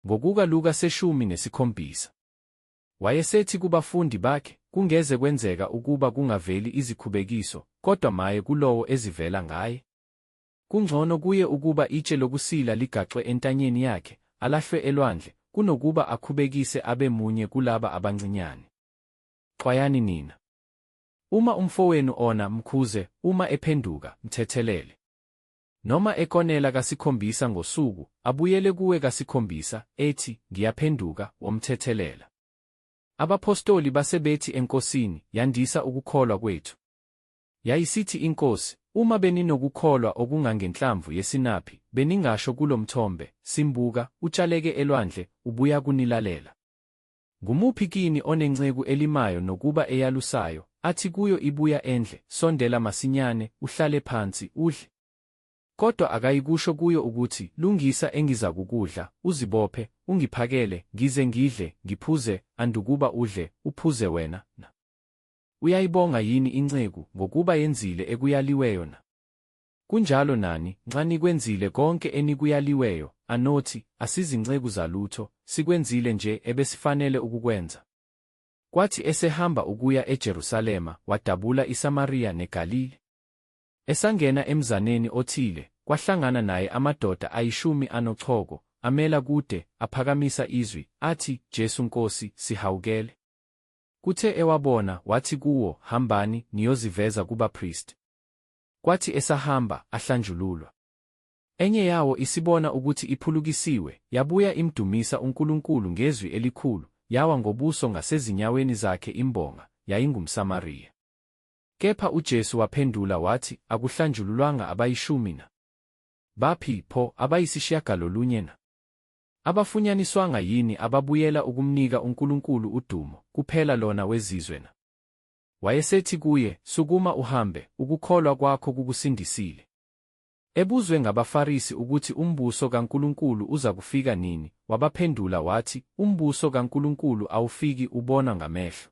Ngokuka Luka seshumi nesikhombisa. Wayesethi kubafundi bakhe, Kungeze kwenzeka ukuba kungaveli izikhubekiso, kodwa maye kulowo ezivela ngaye. Kungcono kuye ukuba itshe lokusila ligaxwe entanyeni yakhe, alahlwe elwandle, kunokuba akhubekise abe munye kulaba abancinyane. Xwayani nina. Uma umfowenu ona, mkhuze, uma ephenduka, mthethelele. Noma ekonela kasikhombisa ngosuku, abuyele kuwe kasikhombisa, ethi, Ngiyaphenduka, womthethelela. Abaphostoli base bethi eNkosini, Yandisa ukukholwa kwethu. Yayisithi iNkosi, Uma beninokukholwa okungangenhlamvu yesinaphi, beningasho kulo mthombe, Simbuka, utshaleke elwandle, ubuyakunilalela. Ngumuphi kini onenceku elimayo nokuba eyalusayo, athi kuyo ibuya endle, Sondela masinyane, uhlale phansi, udle? Kodwa akayikusho kuyo ukuthi, Lungisa engizakukudla, uzibophe, ungiphakele, ngize ngidle, ngiphuze, andukuba udle, uphuze wena, na? Uyayibonga yini inceku, ngokuba yenzile ekuyaliweyo na? Kunjalo nani, nxa nikwenzile konke enikuyaliweyo, anothi, Asizinceku zalutho, sikwenzile nje ebesifanele ukukwenza. Kwathi esehamba ukuya eJerusalema, wadabula iSamariya neGalile. Esangena emzaneni othile, kwahlangana naye amadoda ayishumi anochoko, amela kude, aphakamisa izwi, athi, Jesu Nkosi, sihawukele. Kuthe ewabona, wathi kuwo, Hambani, niyoziveza kubapristi. Kwathi esahamba, ahlanjululwa. Enye yawo isibona ukuthi iphulukisiwe, yabuya imdumisa uNkulunkulu ngezwi elikhulu, yawa ngobuso ngasezinyaweni zakhe imbonga, yayingumSamariya. Kepha uJesu waphendula wathi, Akuhlanjululwanga abayishumi na? Baphi, pho, abayisishiyagalolunye na? Abafunyaniswanga yini ababuyela ukumnika uNkulunkulu udumo, kuphela lona wezizwe na? Wayesethi kuye, Sukuma uhambe, ukukholwa kwakho kukusindisile. Ebuzwe ngabaFarisi ukuthi umbuso kaNkulunkulu uzakufika nini, wabaphendula wathi, Umbuso kaNkulunkulu awufiki ubonwa ngamehlo.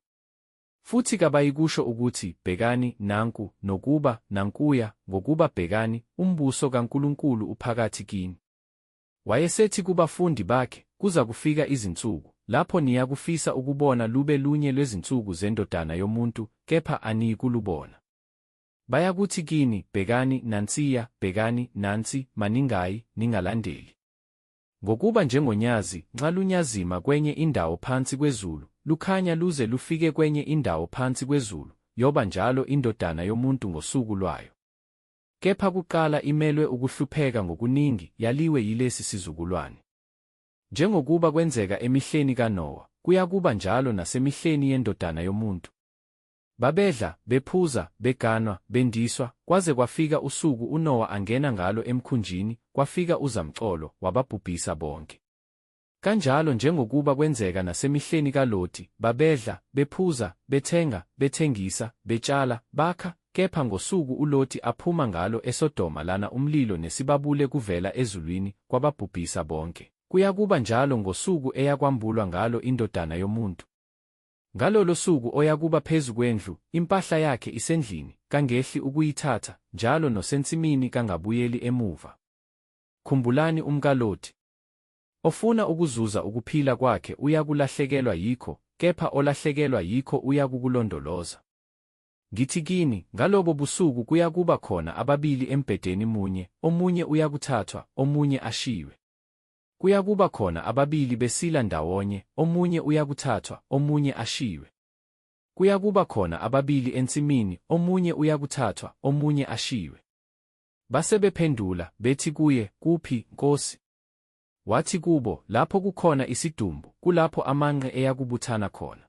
Futhi kabayikusho ukuthi, Bhekani, nanku, nokuba, Nankuya, ngokuba bhekani, umbuso kaNkulunkulu uphakathi kini. Wayesethi kubafundi bakhe, Kuzakufika izinsuku, lapho niyakufisa ukubona lube lunye lwezinsuku zeNdodana yomuntu, kepha aniyikulubona. Bayakuthi kini, Bhekani, nansiya, bhekani, nansi, maningayi, ningalandeli. Ngokuba njengonyazi, nxa lunyazima kwenye indawo phansi kwezulu, lukhanya luze lufike kwenye indawo phansi kwezulu, yoba njalo iNdodana yomuntu ngosuku lwayo. Kepha kuqala imelwe ukuhlupheka ngokuningi, yaliwe yilesi sizukulwane. Njengokuba kwenzeka emihleni kaNowa, kuyakuba njalo nasemihleni yeNdodana yomuntu. Babedla, bephuza, beganwa, bendiswa, kwaze kwafika usuku uNowa angena ngalo emkhunjini, kwafika uzamcolo, wababhubhisa bonke. Kanjalo njengokuba kwenzeka nasemihleni kaLoti, babedla, bephuza, bethenga, bethengisa, betshala, bakha, kepha ngosuku uLoti aphuma ngalo eSodoma lana umlilo nesibabule kuvela ezulwini, kwababhubhisa bonke. Kuyakuba njalo ngosuku eyakwambulwa ngalo iNdodana yomuntu. Ngalolo suku oyakuba phezu kwendlu, impahla yakhe isendlini, kangehli ukuyithatha, njalo nosensimini kangabuyeli emuva. Khumbulani umkaLoti. Ofuna ukuzuza ukuphila kwakhe uyakulahlekelwa yikho, kepha olahlekelwa yikho uyakukulondoloza. Ngithi kini, ngalobo busuku kuyakuba khona ababili embhedeni munye, omunye uyakuthathwa, omunye ashiywe. Kuyakuba khona ababili besila ndawonye, omunye uyakuthathwa, omunye ashiywe. Kuyakuba khona ababili ensimini, omunye uyakuthathwa, omunye ashiywe. Basebephendula, bethi kuye, Kuphi, Nkosi? Wathi kubo, Lapho kukhona isidumbu, kulapho amanqe eyakubuthana khona.